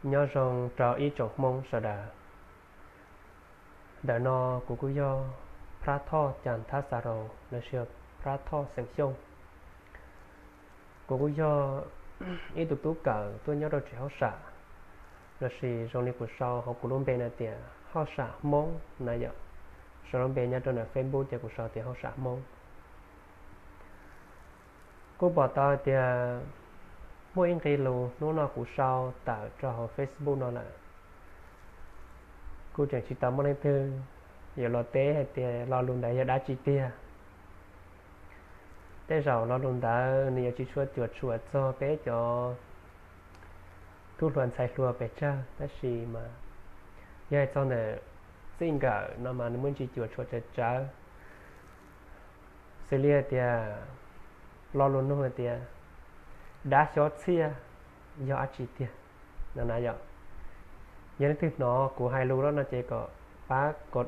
Nyob zoo rau ib tsoom Hmoob sawv daws. Ntawm no kuv kuj yog Phrab Thoj Cas Thab Xas Raus lossis Phrab Thoj xeem Xyooj. Kuv kuj yog ib tug tub kawm tuaj nyob rau tsev hauj sam, lossis zoo li kuv sau hauv kuv lub npe no tias hauj sam Hmoob na yom. Sau lub npe nyob rau ntawm Facebook ces kuv sau tias hauj sam Hmoob. Kuj pom tau tias muaj ib nqi lus hnub no kuv sau tawm rau hauv Facebook no lawm, kuj tseem tsis tau muaj leej twg yuav los teb hais tias lo lus ntawd yog dab tsi tiag. Tej zaum lo lus ntawd nws yuav tsis tshua cuam tshuam txog peb cov tub hluas ntxhais hluas pes tsawg, tab sis mas yog hais txog ntawm txij nkawm no mas nws muaj ntsis cuam tshuam tsawv tsawv. Xws li hais tias lo lus nug hais tias dab xyob txhiaj yog dab tsi tiag no na yom. Yog leej twg hnov kuv hais lus no ces kom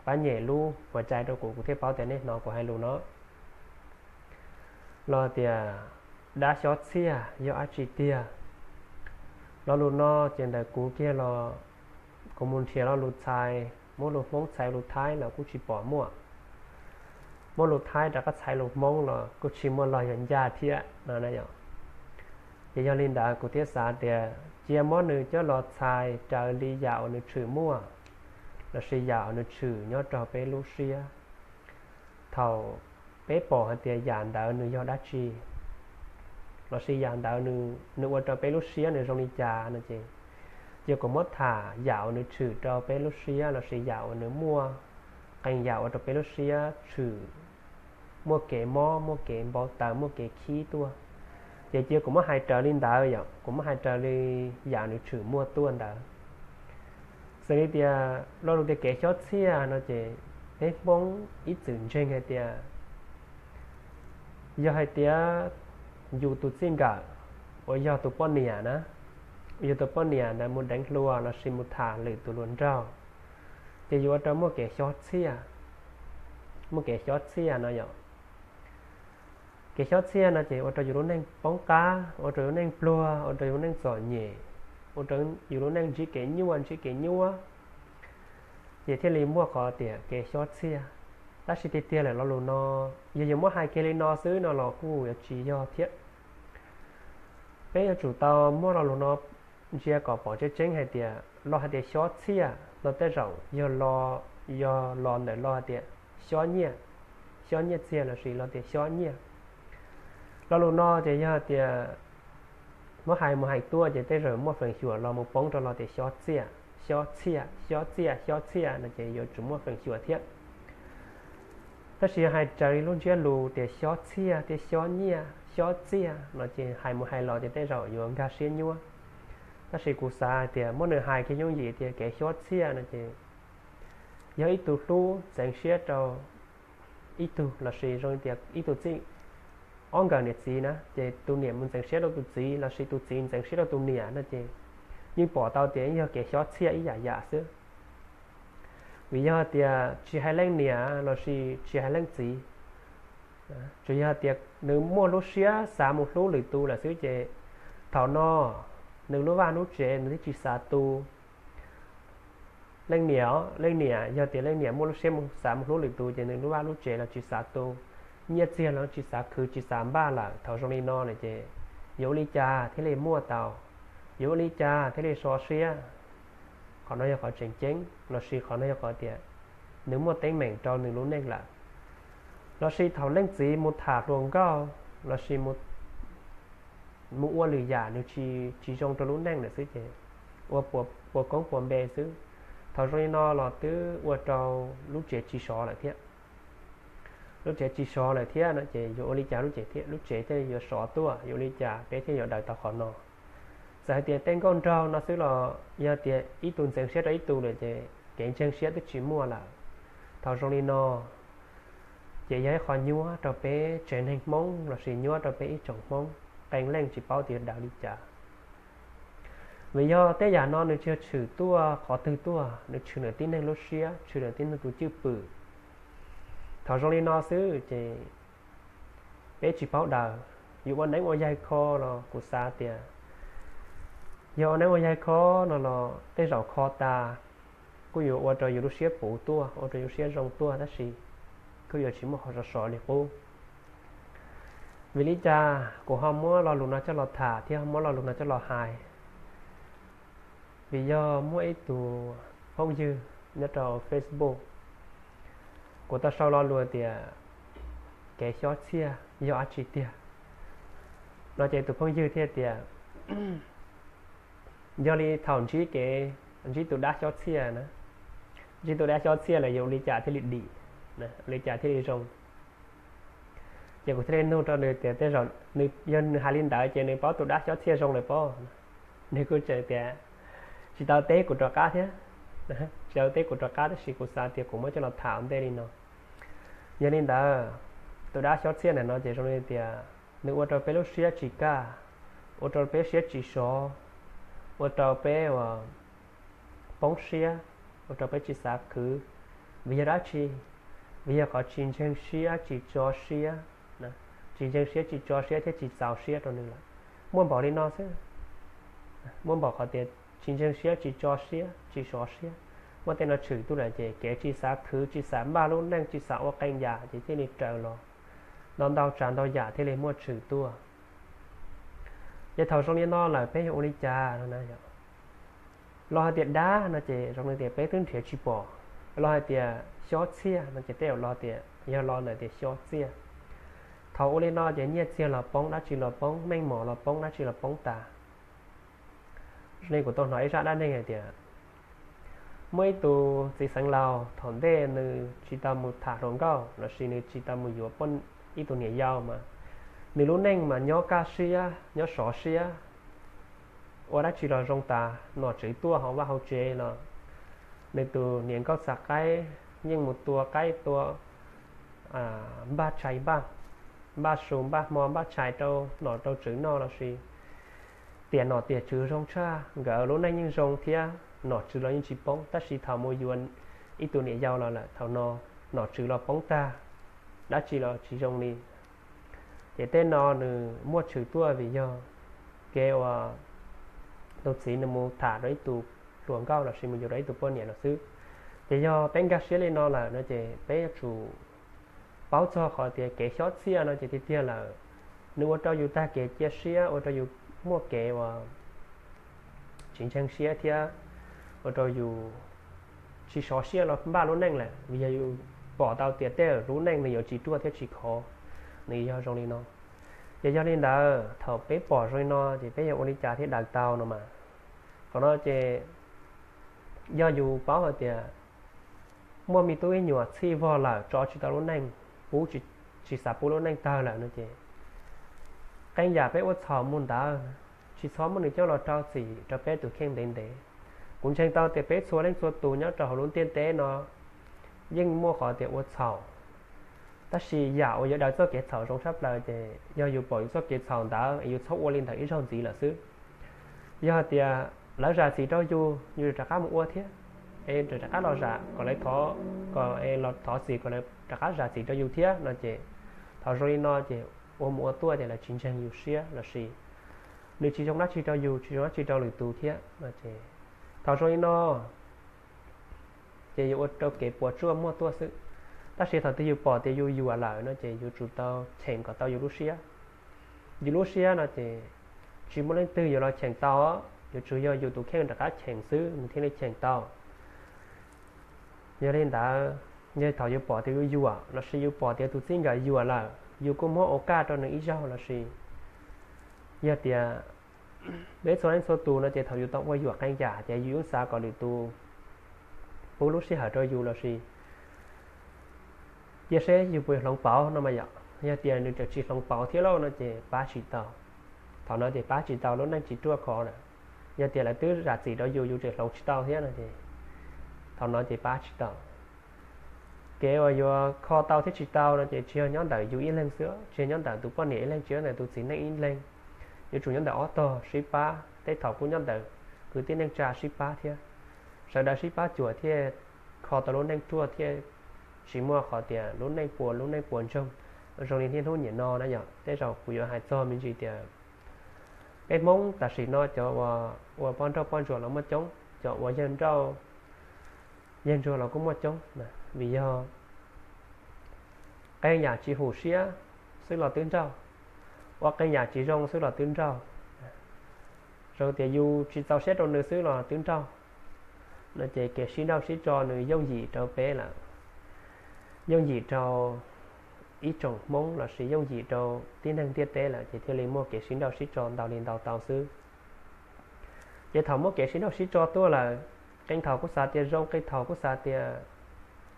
pab nyem lub huav cai rau kuv, kuv thiaj paub tias nej hnov kuv hais lus no. Los tias dab xyob txhiaj yog dab tsi tiag? Lo lus no ces ntawm kuv kiag los kuv mus nrhiav lo lus txhais, muab lus Hmoob txhais lus Thaib los kuj tsis pom muaj, muab lus Thaib rov qab txhais lus Hmoob los kuj tsis muaj lo yog ncaj thiab no. Ces yog li ntawd kuv thiaj xav tias cia muab nws coj los txhais raws li yam uas nws tshwm muaj, lossis yam uas nws tshwm nyob rau peb lub siab. Thaum peb pom hais tias yam ntawd nws yog dab tsi, lossis yam ntawd nws ua rau peb lub siab nws zoo li cas no ces, cia kuv muab tham yam uas nws tshwm rau peb lub siab lossis yam uas nws muaj qee yam ua rau peb lub siab tshwm, muaj kev mob, muaj kev npau taws, muaj kev khib tuaj. Ces cia kuv muab hais raws li ntawd yom, kuv muab hais raws li yam nws tshwm muaj tuaj ntawd. Xws li tias lo lus tias kev xyob txhiaj no ces peb Hmoob ib txwm ntseeg hais tias yog hais tias yus tus txij nkawm uas yog tus poj niam na, yus tus poj niam ntawd mus deev hluas lossis mus tham lwm tus hluas nraug, ces yus ua rau muaj kev xyob txhiaj, muaj kev xyob txhiaj no yom. Kev xyob txhiaj no ces ua rau yus lub neej poob qab, ua rau yus lub neej pluag, ua rau yus lub neej txom nyem, ua rau yus lub neej ntsib kev nyuaj ntsib kev nyuaj, ces thiaj li muaj qhov tias kev xyob txhiaj. Tab sis tiag tiag lawm lo lus no, yog yus muab hais kiag li no xwb no los kuj yuav tsis yog thiab. Peb yuav tsum tau muab lo lus no ntsia kom pom tseeb tseeb hais tias lo hais tias xyob txhiaj no tej zaum yog lo, yog los ntawm lo hais tias xyob nyiaj, xyob nyiaj txiag lossis lo tias xyob nyiaj. Lo lus no ces yog hais tias muab hais mus hais tuaj ces tej zaum muaj feem xyuam los mus poob rau lo tias xyob txiaj, xyob txiaj, xyob txiaj, xyob txiaj no ces yuav tsum muaj feem xyuam thiab. Tab sis yog hais raws li lub ntsiab lus tias xyob txhiaj thiab xyob nyiaj, xyob txiaj no ces hais mus hais los ces tej zaum yuav nkag siab nyuaj. Tab sis kuv xav hais tias muab nws hais kiag yooj yim tias kev xyob txhiaj no ces yog ib tug hlub ntxeev siab rau ib tug lossis zoo tias ib tug txij, ob nkawm niam txiv na ces tus niam mus ntxeev siab rau tus txiv lossis tus txiv ntxeev siab rau tus niam no ces yeej pom tau tias yog kev xyob txhiaj ib yam yam xwb. Vim yog tias tsis hais leej niam lossis tsis hais leej txiv, tsuas yog tias nws muaj lub siab xav mus hlub lwm tus lawm xwb ces thaum no nws lub vaj lub tsev nws thiaj tsis xav tu. Leej niam, leej niam yog tias leej niam muaj lub siab mus xav mus hlub lwm tus ces nws lub vaj lub tsev los tsis xav tu, nyiaj txiag los tsis xav khwv tsis xav npaj lawm. Thaum zoo li no lawm ces yuav ua li cas thiaj li muaj tau, yuav ua li cas thiaj li so siab? Qhov no yog qhov tseem ceeb lossis qhov no yog qhov tias nws muaj teeb meem rau nws lub neej lawm. Lossis thaum leej txiv mus tham hluas nkauj lossis mus ua lwm yam nws tsis zoo rau lub neej lawm xwb ces ua puas koob puas npe xwb. Thaum zoo li no los twb ua rau lub tsev tsis sov lawm thiab. Lub tsev tsis sov lawm thiab no ces yuav ua li cas lub tsev thiaj, lub tsev thiaj yuav sov tuaj, yuav ua li cas peb thiaj yuav daws tau qhov no? Txawm hais tias tej nkauj nraug no xwb los yog tias ib tug ntxeev siab rau ib tug lawm ces kev ntseeg siab twb tsis muaj lawm. Thaum zoo li no ces yog ib qho nyuaj rau peb tsev neeg Hmoob lossis nyuaj rau peb ib tsoom Hmoob, qee leej tsis paub tias daws li cas. Vim yog tej yam no nws tsis yog tshwm tuaj qhov twg tuaj, nws tshwm ntawm tib neeg lub siab, tshwm ntawm tib neeg tus cwj pwm. Thaum zoo li no xwb ces peb tsis paub daws. Yus ua neeb ua yaig kho los kuv xav tias Yog ua neeb ua yaig kho no los tej zaum kho tas kuj yuav ua rau yus lub siab puv tuaj, ua rau yus lub siab zoo tuaj, tab sis kuj yuav tsis muaj qhov sov sov li qub. Vim li cas kuv ho muab lo lus no coj los tham thiab ho muab lo lus no coj los hais? Vim yog muaj ib tug phooj ywg nyob rau Facebook, kuv tau sau lo lus tias kev xyob txhiaj yog dab tsi tiag no ces tus phooj ywg thiaj tias, yog li thaum ntsib kev, ntsib tus dab xyob txhiaj na, ntsib tus dab xyob txhiaj lawm yuav ua li cas thiaj li dim, ua li cas thiaj li zoo? Ces kuv thiaj li nug rau nws tias tej zaum nws, yog nws hais li ntawd ces nws paub tus dab xyob txhiaj zoo lawm pob. Nws kuj tseem tias tsis tau teb kuv rov qab thiab, tsis tau teb kuv rov qab, tab sis kuv xav tias kuv muab coj los tham ua ntej li no. Yog li ntawd, tus dab xyob txhiaj ntawm no ces zoo li tias nws ua rau peb lub siab tsis kaj, ua rau peb siab tsis sov, ua rau peb uas poob siab, ua rau peb tsis xav khwv. Vim yog dab tsi? Vim yog qhov tsis ntseeg siab tsis tso siab, tsis ntseeg siab tsis tso siab thiab tsis txaus siab rau nws lawm. Muaj npaum li no xwb, muaj npaum qhov tias tsis ntseeg siab tsis tso siab tsis sov siab, muaj tej no tshwm tuaj lawm ces kev tsis xav khwv tsis xav npaj lub neej tsis xav ua qee yam ces thiaj li raws los ntau ntau tsav ntau yam thiaj li muaj tshwm tuaj. Ces thaum zoo li no lawm peb yuav ua li cas no na? Los hais tias dab no ces zoo li tias peb twb nrhiav tsis pom, los hais tias xyob txhiaj no ces tej zaum los tias yog los ntawm tias xyob txiaj. Thaum ua li no ces nyiaj txiag los poob, dab tsi los poob, meej mom los poob, dab tsi los poob tas. Zoo li kuv tau hnov ib zaj dab neeg hais tias muaj ib tug txiv xeev laus thaum ntej nws tsis tau mus tham hluas nkauj lossis nws tsis tau mus yuav ib tug niam yau mas nws lub neej mas nyob kaj siab nyob sov siab, ua dab tsi los zoo tas, nom tswv tuaj hauv vaj hauv tsev los nws tus niam nkauj txav qaib yeej mus tua qaib tua, npaj tshais npaj, npaj su npaj hmo npaj tshais rau nom rau tswv noj lossis tiam nom tiam tswv zoo tshaj, nkawd lub neej yeej zoo thiab nom tswv los yeej tsis poob. Tab sis thaum mus yuav ib tug niam yau los lawm thaum no nom tswv los poob tag, dab tsi los tsis zoo li. Ces tej no nws muaj tshwm tuaj vim yog kev uas tus txiv nws mus tham rau ib tug hluas nkauj lossis mus yuav rau ib tug poj niam lawm xwb. Ces yog peb nkag siab li no lawm no ces peb yuav tsum paub txog qhov tias kev xyob txiaj no ces tiag tiag lawm, nws ua rau yus tag kev cia siab, ua rau yus muaj kev uas tsis ntseeg siab thiab ua rau yus tsis sov siab los npaj lub neej lawm vim yog yus pom tau tias tej lub neej nws yuav tsis ruaj thiab tsis khov, nws yog zoo li no. Ces yog li ntawd thaum peb pom zoo li no ces peb yuav ua li cas thiaj daws tau no mas? Qhov no ces yog yus paub hais tias muaj me tub me nyuam txhij vog lawm tso tsis tau lub neej, pub, tsis xav pub lub neej tawg lawm no ces qee yam peb ua txhaum mus ntawd tsis txhob muab nws coj los rau txim rau peb tus kheej ntev ntev. Kuv ntseeg tau tias peb txhua leej txhua tus nyob rau hauv lub ntiaj teb no yeej muaj qhov tias ua txhaum, tab sis yam uas yuav daws txoj kev txhaum zoo tshaj plaws ces yog yus pom yus txoj kev txhaum ntawd es yus txhob ua li ntawd ib zaug ntxiv lawm xwb. Yog hais tias lawv zam txim rau yus, yus rov qab mus ua thiab, es rov qab los zam kom lawv thov, kom los thov txim kom lawv rov qab zam txim rau yus thiab no ces thaum zoo li no ces ua mus ua tuaj ces lawv tsis ntseeg yus siab lossis nws tsis zoo dab tsi rau yus tsis zoo dab tsi rau lwm tus thiab no ces thaum zoo li no ces yuav ua rau kev puas tsuaj muaj tuaj xwb. Tab sis thaum twg yus pom tias yus yuam lawm no ces yuav tsum tau cheem kom tau yus lub siab. Yus lub siab no ces tsis muaj leej twg yuav los cheem tau, yuav tsum yog yus tus kheej rov qab cheem xwb nws thiaj li cheem tau. Yog li ntawd, yog thaum yus pom tias yus yuam lossis yus pom tias tus txij nkawm yuam lawm yus kuj muab ua kaj rau nws ib zaug lossis yog tias peb txhua leej txhua tus no ces thaum yus tau ua yuam qee yam ces yus yeej xav kom lwm tus pub lub sij hawm rau yus lossis cia seb yus puas yuav hloov pauv no mas yom. Yog tias nws tseem tsis hloov pauv thiab lauj no ces pab tsis tau. Thaum no ces pab tsis tau, lub neej tsis ruaj khov lawm. Yog tias lawv twb zam txim rau yus yus tseem hloov tsis tau thiab no ces thaum no ces pab tsis tau. Kev uas yuav kho tau thiab tsis tau no ces tsis yog nyob ntawm yus ib leeg xwb, tsis yog nyob ntawm tus poj niam ib leeg, tsis yog nyob ntawm tus txiv neej ib leeg, yuav tsum nyob ntawm ob tog sib pab, tej thaum kuj nyob ntawm kwv tij neej tsa sib pab thiab. Sawv daws sib pab cuam thiaj kho tau lub neej ruaj thiab tsis muaj qhov tias lub neej puas lub neej puas ntsoog zoo li niaj hnub niam no na yom. Tej zaum kuv yuav hais txog me ntsis tias Peb Hmoob tam sim no cov uas ua poj nrauj poj ntsuam los muaj coob, cov ua yawg nrauj yawg ntsuag los kuj muaj coob, vim yog qee yam tsis hum siab xwb los twb nrauj, ua qee yam tsis zoo xwb los twb nrauj, zoo tias yus tsis txaus siab rau nws xwb los twb nrauj. No ces kev sib nrauj sib tso nws yooj yim rau peb lawm, yooj yim rau ib tsoom Hmoob lossis yooj yim rau tib neeg ntiaj teb lawm, ces thiaj li muaj kev sib nrauj sib tso ntau li ntau tau xwb. Ces thaum muaj kev sib nrauj sib tso tuaj lawm, qee thaum kuj xav tias zoo, qee thaum kuj xav tias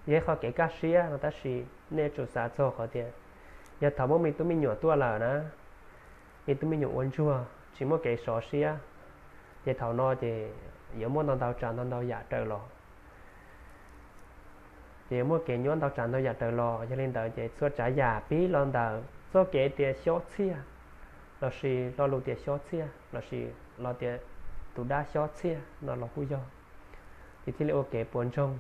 yog qhov kev kaj siab no, tab sis nej yuav tsum xav txog qhov tias yog thaum muaj me tub me nyuam tuaj lawm na, me tub me nyuam ua ntsuag tsis muaj kev sov siab, ces thaum no ces yuav muaj ntau ntau tsav ntau ntau yam raws los. Ces yuav muaj kev nyuaj ntau tsav ntau yam raws los. Yog li ntawd ces txhua tsav yam pib los ntawm txoj kev tias xyob txhiaj, lossis lo lus tias xyob txhiaj lossis los tias tus dab xyob txhiaj no los kuj yog, ces thiaj li ua kev puas ntsoog,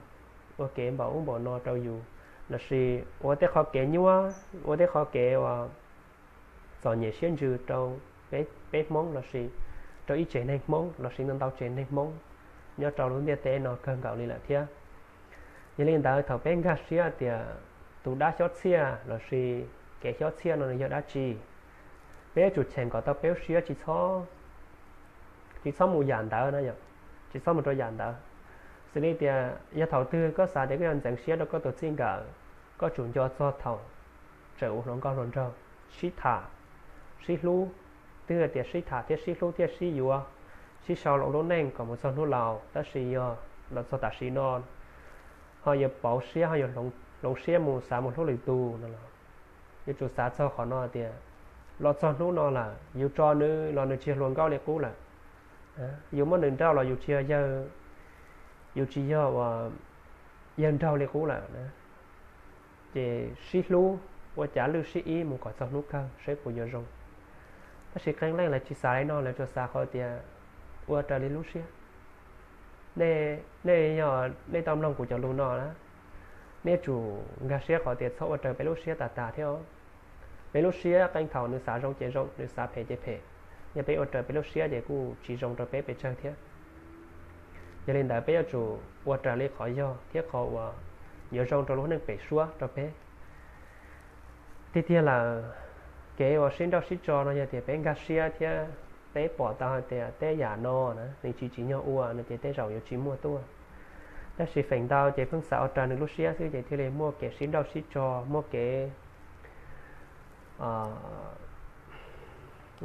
ua kev npaum ub npaum no rau yus, lossis ua tej qhov kev nyuaj, ua tej qhov kev uas txom nyem siab ntsws rau peb Hmoob lossis rau ib tsev neeg Hmoob lossis ntau ntau tsev neeg Hmoob nyob rau lub ntiaj teb no kawg nkaus li lawm thiab. Yog li ntawd thaum peb nkag siab tias tus dab xyob txhiaj lossis kev xyob txhiaj no nws yog dab tsi, peb yuav tsum cheem kom tau peb lub siab, tsis txhob mus yam ntawd na yom, tsis txhob mus rau yam ntawd. Xws li tias yog thaum twg koj xav tias koj yuav ntxeev siab rau koj tus txij nkawm, koj tsum nco txog thaum tseem ua hluas nkauj hluas nraug, sib tham, sib hlub, twb tias sib tham thiab sib hlub thiab sib yuav, sib sau hauv lub neej kom mus txog hnub laus, tab sis yog los txog tam sim no ho yuav pauv siab, ho yuav hloov siab mus xav mus hlub lwm tus no los yuav tsum xav txog qhov no tias los txog hnub no lawm yus tso nws los nws tsis yog hluas nkauj li qub lawm, yus muab nws nrauj los yus tsis yog yawg, yus tsis yog uas yawg nraug li qub lawm na. Ces sib hlub ua cav lwj sib ib mus kom txog hnub kawg saib puas yuav zoo. Tab sis qee leej lawv tsis xav li no, lawv tsuas xav qhov tias ua raws li lub siab. Nej yog nej tau mloog kuv cov lus no na, nej yuav tsum nkag siab qhov tias txhob ua raws peb lub siab tas tas thiab. Peb lub siab qee thaum nws xav zoo ces zoo, nws xav phem ces phem. Yog peb ua raws peb lub siab ces kuj tsis zoo rau peb pes tsawg thiab. Yog li ntawd peb yuav tsum ua raws li qhov yog thiab qhov uas yuav zoo rau lub neej pem suab rau peb. Tiag tiag lawm, kev uas sib nrauj sib tso no yog tias peb nkag siab thiab peb pom tau hais tias tej yam no na nws tsis tsim nyog ua no ces tej zaum yuav tsis muaj tuaj. Tab sis feem ntau ces pheej xav ua raws nws lub siab xwb ces thiaj li muaj kev sib nrauj sib tso, muaj kev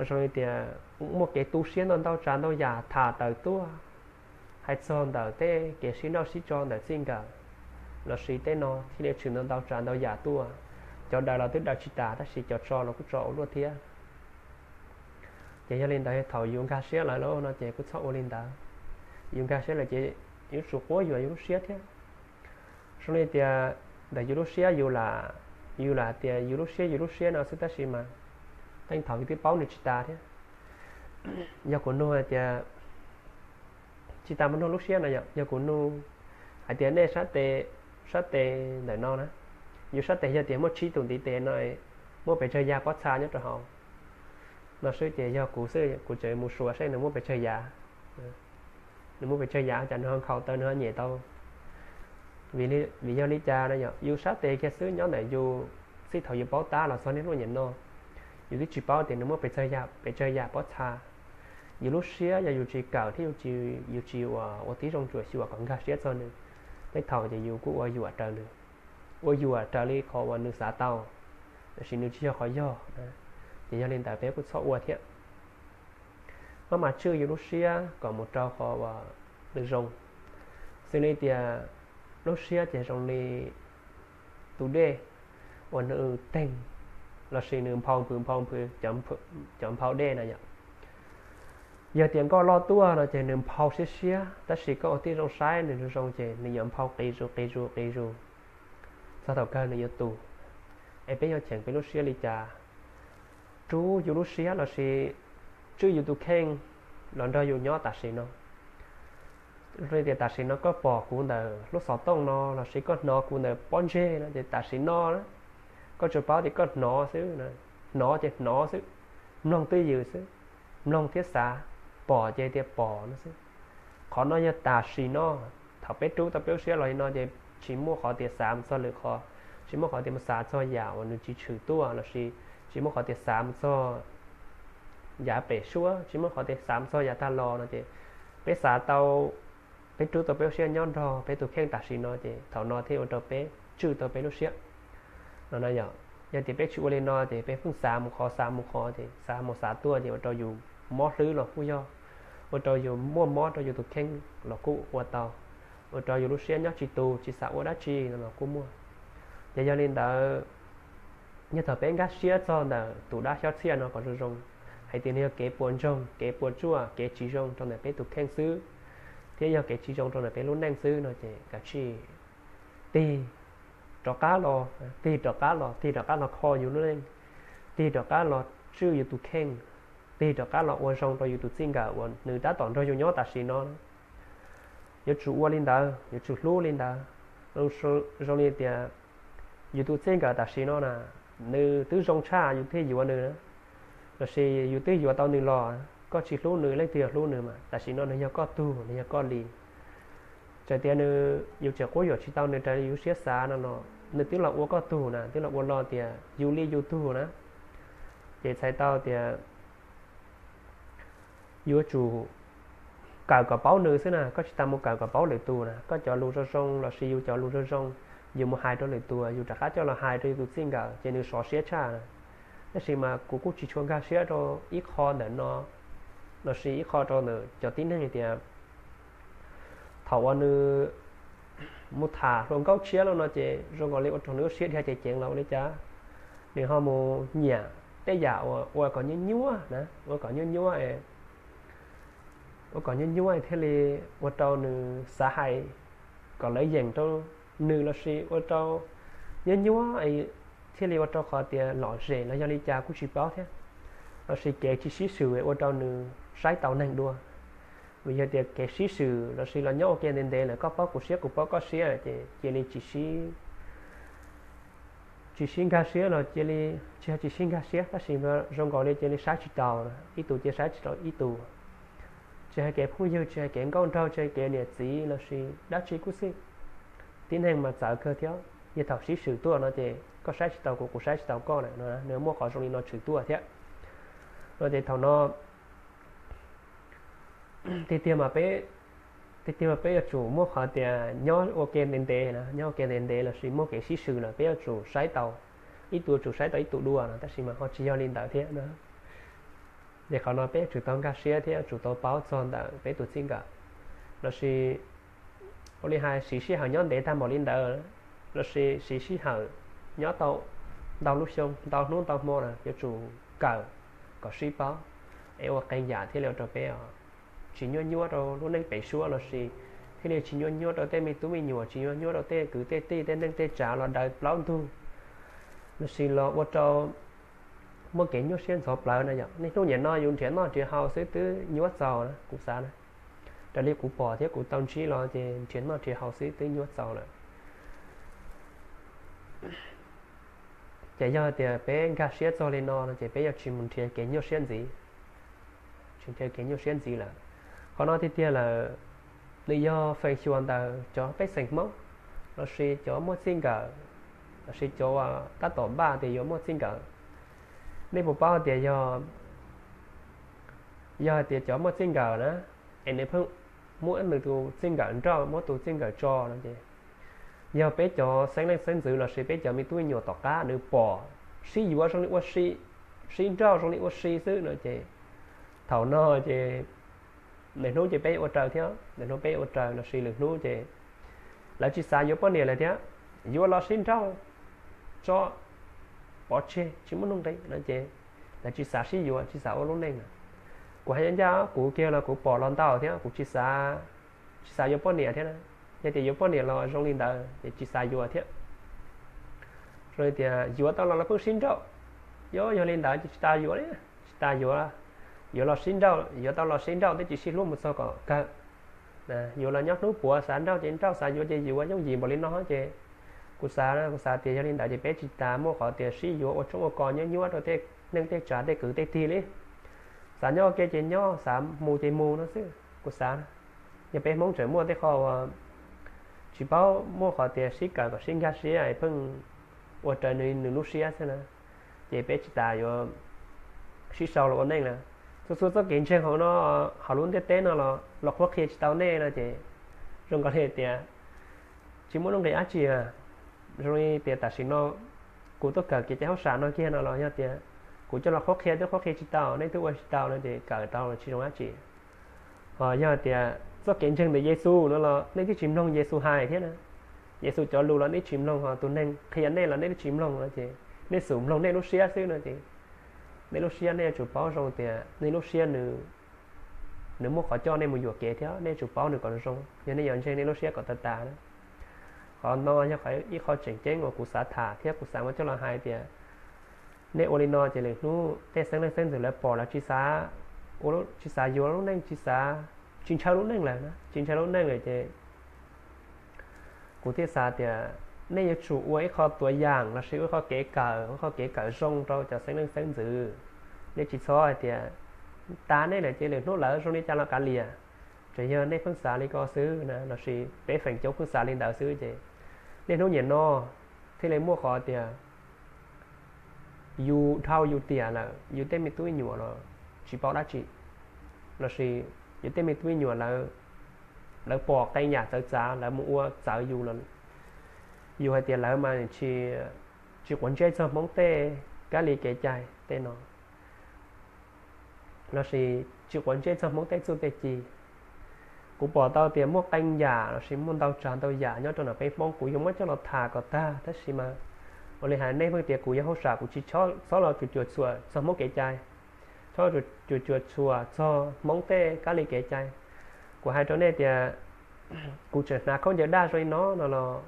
zoo li tias muaj kev tu siab ntau ntau tsav ntau yam tham tawm tuaj. Hais txog ntawm tej kev sib nrauj sib tso ntawm txij nkawm lossis tej no thiaj li tshwm ntau ntau tsav ntau yam tuaj. Cov daws los twb daws tsis tas tab sis cov tso los kuj tso ua luaj thiab. Ces yog li ntawd thaum yus nkag siab lawm lauj no ces kuj txhob ua li ntawd. Yus nkag siab lawm ces yuav tsum quab yuam yus lub siab thiab. Zoo li tias ntawm yus lub siab yus lam, yus lam tias yus lub siab yus lub siab no xwb tab sis mas qee thaum yus twb paub nws tsis tas thiab. Yog kuv nug hais tias, tsis tas mus nug lub siab no yom, yog kuv nug hais tias nej sab tes, sab tes ntawm no na, yus sab tes yog tias muaj tsib tus ntiv tes no, muaj pes tsawg yav pob txha nyob rau hauv no xwb ces yog kuv xwb kuv tseem mus suav saib nws muaj pes tsawg yav. Nws muaj pes tsawg yav, cas nws ho nkhaus taw nws ho nyem tau. Vim yog li cas no yom, yus sab tes kiag xwb nyob ntawm yus txij thaum yus paub tab los txog niaj hnub niam no, yus twb tsis paub tias nws muaj pes tsawg yav, pes tsawg yav pob txha. Yus lub siab yog yus tsis kawm thiab yus tsis ua, ua tib zoo tsuam xyuas kom nkag siab txog nws, tej thaum ces yus kuj ua yuam raws nws, ua yuam raws li qhov uas nws xav tau, tiam sis nws tsis yog qhov yog. Ces yog li ntawd peb kuj txhob ua thiab. Maj mam tswj yus lub siab kom mus rau qhov uas nws zoo. Xws li tias lub siab ces zoo li tus dej uas nws teeg lossis nws nphau nphwv nphau nphwv cov nphau dej na yom. Yog tias nkoj loj tuaj no ces nws nphau siab siab, tab sis koj ua tib zoo saib nws zoo zoo ces nws yuav nphau qis zus qis zus qis zus txog thaum kawg nws yuav tus. Es peb yuav cheem peb lub siab li cas? Rub yus lub siab lossis tswj yus tus kheej los nrog yus nyob tam sim no. Li tias tam sim no koj pom kuv ntawm lub xov tooj no lossis koj hnov kuv ntawm pob ntseg no ces tam sim no koj tsuas paub tias koj hnov xwb, hnov ces hnov xwb, mloog twj ywm xwb. mloog thiab xav, pom ces tias pom no xwb. Qhov no yog tam sim no, thaum peb rub tau peb lub siab los li no ces tsis muaj qhov tias xav mus txog lwm qhov, tsis muaj qhov tias mus xav txog yam uas nws tsis tshwm tuaj lossis tsis muaj qhov tias xav mus txog yav pem suab, tsis muaj qhov tias xav mus txog yav tag los no ces peb xav tau, peb rub tau peb lub siab nyob nrog peb tus kheej tam sim no ces thaum no thiaj ua rau peb tswj tau peb lub siab no. Yog tias peb tsis ua li no ces peb pheej xav mus qhov xav mus qhov ces xav mus xav tuaj ces ua rau yus mob hlwb los kuj yog, ua rau yus muaj mob rau yus tus kheej los kuj ua tau, ua rau yus lub siab nyob tsis tus tsis xav ua dab tsi no los kuj muaj. Ces yog li ntawd, yog thaum peb nkag siab txog ntawm tus dab xyob txhiaj no kom zoo zoo, hais tias nws yog kev puas ntsoog, kev puas tsuaj, kev tsis zoo rau ntawm peb tus kheej xwb, thiab yog kev tsis zoo rau ntawm peb lub neej xwb no ces kav tsij tig rov qab los, tig rov qab los, tig rov qab los kho yus lub neej, tig rov qab los tswj yus tus kheej, tig rov qab los ua zoo rau yus tus txij nkawm uas nws tab tom nrog yus nyob tam sim no. Yuav tsum ua li ntawd, yuav tsum hlub li ntawd. Zoo li tias yus tus txij nkawm tam sim no na, nws twb zoo tshaj yus thiaj yuav nws na, lossis yus twb yuav tau nws los koj tsis hlub nws leej twg yuav hlub nws mas tam sim no nws yog koj tug, nws yog koj li. Txawm tias nws, yus tseem quab yuam tsis tau nws raws li yus siab xav no los nws twb los ua koj tug na, twb los ua lo tias yus li yus tug na. Ces txhais tau tias yuav tsum kawm kom paub nws xwb na, koj tsis tas mus kawm kom paub lwm tus na. Koj cov lus zoo zoo lossis yus cov lus zoo zoo, yus mus hais rau lwm tus, yus rov qab coj los hais rau yus tus txij nkawm ces nws sov siab tshaj na. Tab sis mas kuv kuj tsis tshua nkag siab rau ib qho ntawm no lossis ib qho rau ntawm cov tib neeg tias thaum uas nws mus tham hluas nkauj tshiab los no ces zoo nkaus li ua rau nws lub siab dhia ceev ceev los ua li cas nws ho mus nyiam tej yam uas ua kom nyuaj nyuaj na, ua kom nyuaj nyuaj, ua kom nyuaj nyuaj thiaj li ua rau nws xav hais kom lawv yeem rau nws lossis ua rau nyuaj nyuaj thiaj li ua rau qhov tias lom zem los yog li cas kuj tsis paub thiab. Lossis kev tsis sib swm ua rau nws saib tau neeg dua. Vim yog tias kev sib swm lossis los nyob ua ke ntev ntev lawm koj paub kuv siab kuv paub koj siab ces cia li tsis sib nkag siab los cia li, tsis yog tsis sib nkag siab tab sis zoo nkaus li cia li saib tsis taus, ib tus cia li saib tsis taus ib tus. Tsis hais kev phooj ywg, tsis hais kev nkauj nraug, tsis hais kev niam txiv lossis dab tsi kuj xij, tib neeg mas txawv kawg thiab. Yog thaum sib swm tuaj no ces koj saib tsis taus kuv, kuv saib tsis taus koj na, nws muaj qhov zoo li no tshwm tuaj thiab. No ces thaum no tiag tiag mas peb, tiag tiag mas peb yuav tsum muaj qhov tias nyob ua ke ntev ntev na, nyob ua ke ntev ntev lossis muaj kev sib swm lawm peb yuav tsum saib tau, ib tug yuav tsum saib tau ib tug dua no, tab sis mas ho tsis yog li ntawd thiab na. Ces qhov no peb yuav tsum tau nkag siab thiab yuav tsum tau paub txog ntawm peb tus txij nkawm, lossis ua li hais siv sij hawm nyob ntev tag npaum li ntawd, lossis siv sij hawm nyob tau ntau lub xyoo, ntau hnub ntau hmo na, yuav tsum kawm kom sib paub, es ua qee yam thiaj li ua rau peb tsis nyuaj nyuaj rau lub neej pem suab lossis thiaj li tsis nyuaj nyuaj rau tej me tub me nyuam, tsis nyuaj nyuaj rau tej kwv tej tij, tej neej tej tsav los daws plaub ntug, lossis los ua rau muaj kev nyuaj siab ntxhov plawv na yom. Niaj hnub nim no yus nrhiav noj nrhiav haus xwb twb nyuaj txaus na, kuv xav na. Raws li kuv pom thiab kuv tau ntsib los ces nrhiav noj nrhiav haus xwb twb nyuaj txaus lawm. Ces yog tias peb nkag siab txog li no no ces peb yuav tsis mus nrhiav kev nyuaj siab ntxiv, tsis nrhiav kev nyuaj siab ntxiv lawm. Qhov no tiag tiag lawm, nws yog feem xyuam ntawm cov pej xeem Hmoob, lossis cov muaj txij nkawm, lossis cov uas tab tom npaj tias yuav muaj txij nkawm. Nej puas paub tias yog, yog hais tias cov muaj txij nkawm na, es nws pheej muab nws tus txij nkawm nrauj, muab tus txij nkawm tso no ces, yog peb cov xeeb leej xeeb ntxwv lossis peb cov me tub me nyuam tom qab nws pom sib yuav zoo li ua si, sib nrauj zoo li ua si xwb no ces, thaum no ces lwm hnub ces peb yuav ua raws thiab, lwm hnub peb yuav ua raws lossis lwm hnub ces lawv tsis xav yuav poj niam lawm thiab, yuav los sib nrauj, tso, pov tseg tsis muaj nuj nqis no ces lawv tsis xav sib yuav, tsis xav ua lub neej lawm. Kuv hais ncaj ncaj, kuv kiag los kuv pom los ntau thiab, kuv tsis xav, tsis xav yuav poj niam thiab na. Yog tias yuav poj niam los zoo li ntawd ces tsis xav yuav thiab. Zoo li tias yuav tau los lawv pheej sib nrauj, yuav, yog li ntawd ces tsis tas yuav li, tsis tas yuav, yuav los sib nrauj, yuav tau los sib nrauj twb tsis sib hlub mus txog kom kawg. Yuav los nyob hnub puav xav nrauj ces nrauj, xav yuav ces yuav, yooj yim npaum li no ces kuv xav, kuv xav tias yog li ntawd ces peb tsis tas muaj qhov tias sib yuav ua tshoob ua kos nyuaj nyuaj rau tej neej tej tsav tej kwv tej tij li. Xav nyob ua ke ces nyob, xav mus ces mus no xwb kuv xav. Yog peb Hmoob tseem muaj tej qho uas tsis paub, muaj qhov tias sib kawm kom sib nkag siab es pheej ua raws nws lub siab xwb na, ces peb tsis tas yuav sib sau los ua neej lawm. Txhua txhua txoj kev ntseeg hauv no, hauv lub ntiaj teb no los los qhuab qhia tsis tau nej no ces zoo nkaus li tias tsis muaj nuj nqis dab tsi. Zoo li tias tam sim no kuv tuaj kawm kev cai hauj sam no kiag no los yog tias kuv coj los qhuab qhia twb qhuab qhia tsis tau, nej twb ua tsis tau no ces kawm tau los tsis zoo dab tsi. Ho yog tias txoj kev ntseeg ntawm Yexus no los nej twb tsis mloog Yexus hais thiab na. Yexus cov lus los nej tsis mloog, ho tus neeg qhia nej los nej twb tsis mloog no ces nej xub mloog nej lub siab xwb no ces nej lub siab nej yuav tsum paub zoo tias nej lub siab nws muaj qhov coj nej mus yuam kev thiab nej yuav tsum paub nws kom zoo. Yog nej yuav ntseeg nej lub siab kom tag tas na. Qhov no yog ib qho tseem ceeb uas kuv xav tham thiab kuv xav muab coj los hais tias nej ua li no ces lwm hnub tej xeeb leej xeeb ntxwv lawv pom lawv tsis xav, tsis xav yuav lub neej, tsis xav, tsis ntshaw lub neej lawm, tsis ntshaw lub neej lawm ces kuv thiaj xav tias nej yuav tsum ua ib qho tuav yam lossis ua ib qho kev kawm, ua qho kev kawm zoo rau cov xeeb leej xeeb ntxwv. Nej tsis txhob hais tias tas nej lawm ces lwm hnub lawv zoo li cas los kav liam. Tsuas yog nej pheej xav li ko xwb na, lossis peb feem coob pheej xav li ntawd xwb ces niaj hnub nim no thiaj li muaj qhov tias yus dhau yus tiam lawm, yus tej me tub me nyuam los tsis paub dab tsi, lossis yus tej me tub me nyuam lawv pom qee yam txawv txav lawv mus ua txawv yus los yus hais tias lawv mas tsis quav ntsej txog Hmoob tej kab li kev cai tej no, lossis tsis quav ntsej txog Hmoob tej txuj tej ci. Kuv pom tau tias muaj qee yam lossis muaj ntau tsav ntau yam nyob rau ntawm peb Hmoob kuv yuav muab coj los tham kom tag, tab sis mas ua li hais nej pheej tias kuv yog hauj sam, kuv tsis txhob los cuam cuam txhuam txog Hmoob kev cai, txhob cuam cuam txhuam txog Hmoob tej kab li kev cai. Kuv hais rau nej tias kuv tseem hnav khaub ncaws daj zoo li no no los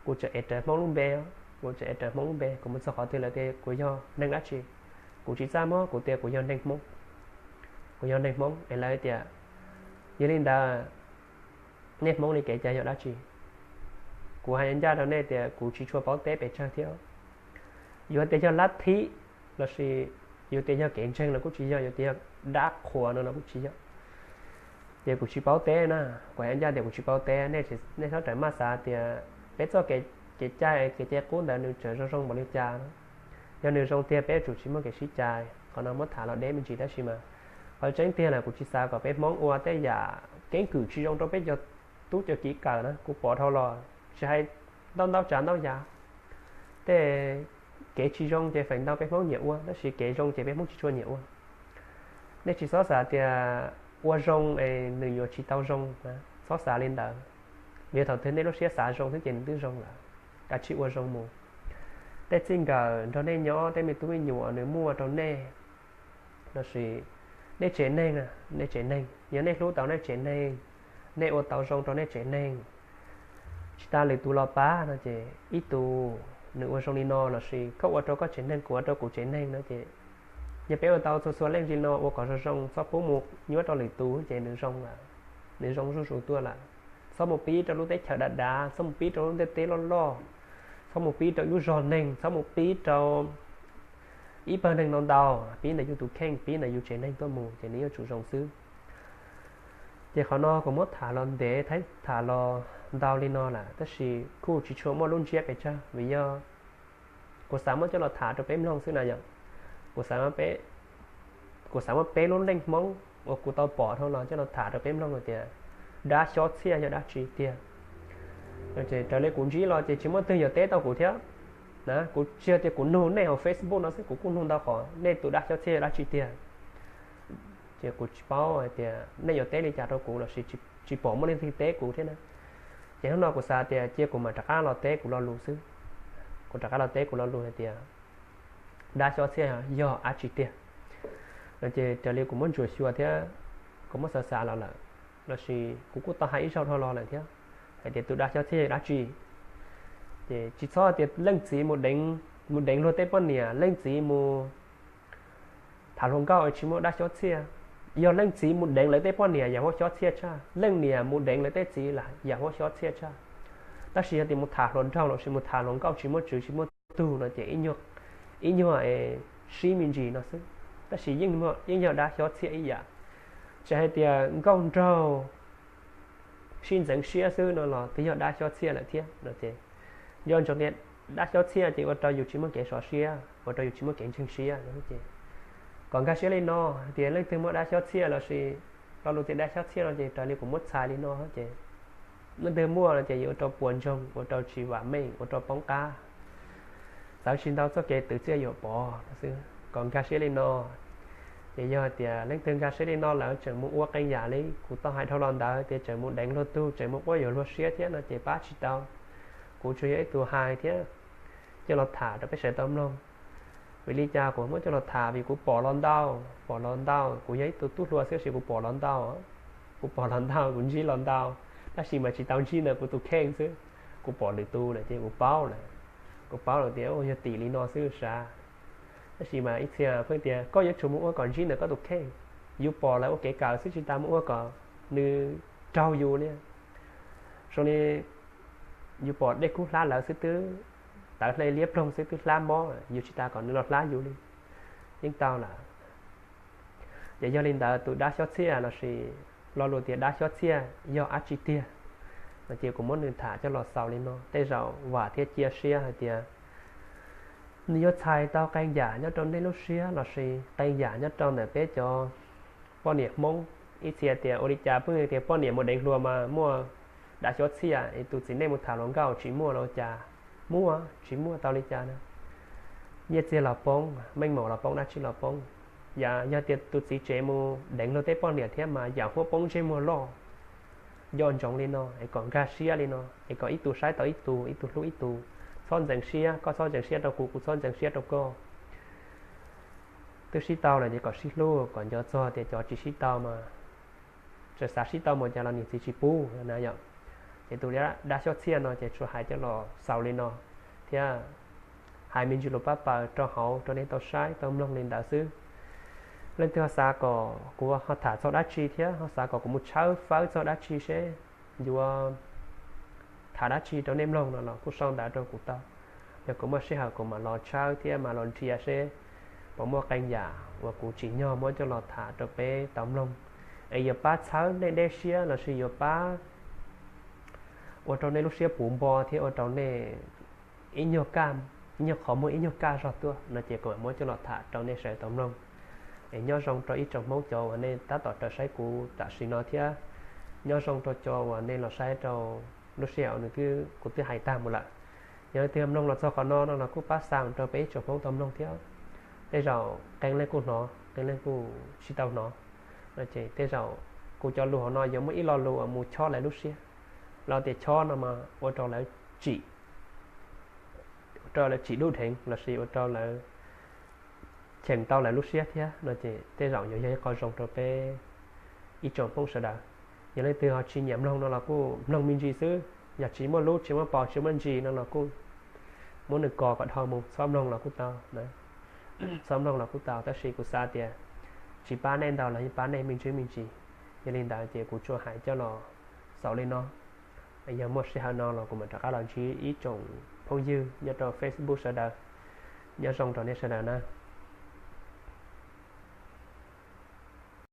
kuv tseem ev rawv Hmoob lub npe, kuv tseem ev rawv Hmoob lub npe, kuv mus txog qhov twg lawv tias kuv yog neeg dab tsi. Kuv tsis txaj muag, kuv tias kuv yog neeg Hmoob, kuv yog neeg Hmoob es lawv tias yog li ntawd nej Hmoob li kev cai yog dab tsi? Kuv hais ncaj rau nej tias kuv tsis tshua paub teb pes tsawg thiab. Yuav tias yog lab thib lossis yuav tias yog kev ntseeg los kuj tsis yog, yuav tias yog dab qhuas no los kuj tsis yog. Ces kuv tsis paub teb na, kuv hais ncaj tias kuv tsis paub teb, nej txhob rawm maj xav tias peb txoj kev cai kev cai qub ntawd nws tseem zoo zoo npaum li cas. Yog nws zoo tiag peb yuav tsum tsis muaj kev sib cais, qhov no muab tham los deb me ntsis tab sis mas qhov tseeb tiag lawm kuv tsis xav kom peb Hmoob ua tej yam keeb kwm tsis zoo rau peb cov tub cov kiv kawm na. Kuv pom dhau los tsis hais ntau ntau tsav ntau yam, tej kev tsis zoo ces feem ntau peb Hmoob nyiam ua tab sis kev zoo ces peb Hmoob tsis tshua nyiam ua. Nej tsis txhob xav tias ua zoo es nws yuav tsis tau zoo, txhob xav li ntawd. Vim thaum twg nej lub siab xav zoo xwb ces nws twb zoo lawm. Kav tsij ua zoo mus. Tej txij nkawm nrog nej nyob, tej me tub me nyuam nws muaj rau nej, lossis nej tsev neeg, nej tsev neeg, yog nej hlub tau nej tsev neeg, nej ua tau zoo rau nej tsev neeg, tsis tas lwm tus los pab no ces ib tug nws ua zoo li no lossis koj ua rau koj tsev neeg, kuv ua rau kuv tsev neeg no ces yog peb ua tau txhua txhua leej li no ua kom zoo zoo, txhob pub mus nyuab rau lwm tus ces nws zoo lawm, nws zoo zuj zus tuaj lawm. Txhob mus pib rau lub teb chaws dav dav, txhob mus pib rau lub ntiaj teb loj loj, txhob mus pib rau lub zog neeg, txhob mus pib rau ib pawg neeg ntau ntau, pib ntawm yus tus kheej, pib ntawm yus tsev neeg tuaj mus ces nws yuav tsum zoo xwb. Ces qhov no kuv muab tham los ntev thiab tham los ntau li no lawm tab sis kuj tsis tshua muaj lub ntsiab pes tsawg vim yog kuv xav muab coj los tham rau peb mloog xwb na yom. Kuv xav, kuv xav muab peb lub neej Hmoob uas kuv tau pom dhau los coj los tham rau peb mloog hais tias dab xyob txhiaj yog dab tsi tiag. Raws li kuv ntsib los ces tsis muaj twg yuav teb tau kuv thiab. Kuv tsis yog tias kuv nug nej hauv Facebook no xwb, kuv kuj nug ntau qhov nej tus dab xyob txhiaj yog dab tsi tiag. Ces kuv tsis paub hais tias nej yuav teb li cas rau kuv lossis tsis pom muaj leej twg teb kuv thiab na. Ces hnub no kuv xav tias cia kuv mam rov qab los teb kuv lo lus xwb. Kuv rov qab los teb kuv lo lus hais tias dab xyob txhiaj yog dab tsi tiag no ces raws li kuv muab ntsuas xyuas thiab kuv muab xav xav los lawm, lossis kuv kuj tau hais ib zaug dhau los lawm thiab hais tias tus dab xyob txhiaj yog dab tsi. Ces tsis txhob tias leej txiv mus deev, mus deev luag tej poj niam, leej txiv mus tham hluas nkauj tsis muaj dab xyob txhiaj. Yog leej txiv mus deev lawv tej poj niam yam huab xyob txhiaj tshaj, leej niam mus deev lawv tej txiv yam huab xyob txhiaj tshaj. Tab sis yog tias mus tham hluas nraug lossis mus tham hluas nkauj tsis muaj tswv tsis muaj tug no ces ib nyuag sib me ntsis no xwb. Tab sis yeej yog dab xyob txhiaj ib yam. Tsis hais tias nkauj nraug sib ntxeev siab xwb no los twb yog dab xyob txhiaj lawm thiab no ces, nco ntsoov tias dab xyob txhiaj ces ua rau yus tsis muaj kev sov siab, ua rau yus tsis muaj kev ntseeg siab no ces, kom nkag siab li no, hais tias leej twg muaj dab xyob txhiaj lossis lo lus tias dab xyob txhiaj no ces raws li kuv muab txhais li no ces, leej twg muaj no ces yuav ua rau puas ntsoog, ua rau tsis vam meej, ua rau poob qab, txawv tsis ntau txoj kev twv txiaj yuam pov xwb. Kom nkag siab li no, ces yog hais tias leej twg nkag siab li no lawm tseem mus ua qee yam li kuv tau hais dhau los ntawd tias tseem mus deev luag tug, tseem mus quab yuam luag siab thiab no ces pab tsis tau. Kuv tsuas yog ib tug hais thiab coj los tham rau peb sawv tau mloog. Vim li cas kuv muab coj los tham? Vim kuv pom los ntau, pom los ntau. Kuv yog ib tug tub hluas xwb tab sis kuv pom los ntau, kuv pom los ntau, kuv ntsib los ntau, tab sis mas tsis tau ntsib ntawm kuv tus kheej xwb. Kuv pom lwm tus lawm ces kuv paub lawm, kuv paub lawm tias yog tim li no xwb sav. Tab sis mas ib txhia pheej tias koj yuav tsum mus ua kom ntsib ntawm koj tus kheej. Yus pom lawv ua kev kawm xwb tsis tas mus ua kom nws raug yus li. Zoo li yus pom dej kub hlab lawv xwb twb, tawv hle liab ploog xwb twb hlab mob, yus tsis tas kom nws los hlab yus li. Yeej tau lawm. Ces yog li ntawd tus dab xyob txhiaj lossis lo lus tias dab xyob txhiaj yog dab tsi tiag no ces kuv muab nws tham coj los xaus li no. Tej zaum vam thiab cia siab hais tias nws yuav txhais tau qee yam nyob rau nej lub siab lossis qee yam nyob rau ntawm peb cov poj niam Hmoob. Ib txhia tias ua li cas pheej tias poj niam mus deev hluas mas muaj dab xyob txhiaj, es tus txiv neej mus tham hluas nkauj tsis muaj los ua cas? Muaj, tsis muaj tau li cas na. Nyiaj txiag los poob, meej mom los poob, dab tsi los poob. Yog tias tus txiv tsev mus deev luag tej poj niam thiab mas yam huab poob ntsej muag loj. Nco ntsoov li no es kom nkag siab li no es kom ib tug saib tau ib tug, ib tug hlub ib tug. Txhob ntxeev siab, koj txhob ntxeev siab rau kuv, kuv txhob ntxeev siab rau koj. Twb sib tau lawm ces kom sib hlub, kom nco txog tias cov tsis sib tau mas txawm xav sib tau mus cas los niam txiv tsis pub na yom. Ces tus dab xyob txhiaj no ces tsuas hais coj los xaus li no thiab hais me ntsis lus pab paws rau hauv rau nej tau saib tau mloog li ntawd xwb. Leej twg ho xav kom kuv ho tham txog dab tsi thiab ho xav kom kuv mus tshawb fawb txog dab tsi seb yuav tham dab tsi rau nej mloog no los kuj sau ntawv rau kuv tau. Yog kuv muaj sij hawm kuv mam los tshawb thiab mam los nrhiav seb puas muaj qee yam uas kuv tsim nyog muab coj los tham rau peb tau mloog, es yuav pab txhawb nej deb siab lossis yuav pab ua rau nej lub siab puv npo thiab ua rau nej ib nyuag kaj, ib nyuag qhov muag ib nyuag kaj zog tuaj no ces kuv mam muab coj los tham rau nej sawv tau mloog. Es nyob zoo rau ib tsoom Hmoob cov uas nej tab tom raws saib kuv tam sim no thiab nyob zoo rau cov uas nej los saib rau lub sij hawm nws twb, kuv twb hais tag mus lawm. Yog leej twg mloog los txog qhov no no los kuj pab xa rau peb ib tsoom Hmoob tau mloog thiab. Tej zaum qee leej kuj hnov, qee leej kuj tsis tau hnov. No ces tej zaum kuv cov lus hauv no yuav muaj ib lo lus uas mus chob lawv lub siab. Lo tias chob no mas ua rau lawv tsim, ua rau lawv tsim dub dheev lossis ua rau lawv cheem tau lawv lub siab thiab no ces tej zaum yuav yog ib qho zoo rau peb ib tsoom Hmoob sawv daws. Yog leej twg ho tsis nyiam mloog no los kuj mloog me ntsis xwb, yog tsis muaj lub tsis muaj paus tsis muaj ntsis no los kuj muab nws kos kom dhau mus, txhob mloog los kuj tau, txhob mloog los kuj tau, tab sis kuv xav tias tsis pab nej ntau los yeej pab nej me ntsis me ntsis. Yog li ntawd ces kuv tsuas hais coj los xaus li no. Yog muaj sij hawm no los kuv mam rov qab los ntsib ib tsoom phooj ywg nyob rau Facebook sawv daws. Nyob zoo rau nej sawv daws na.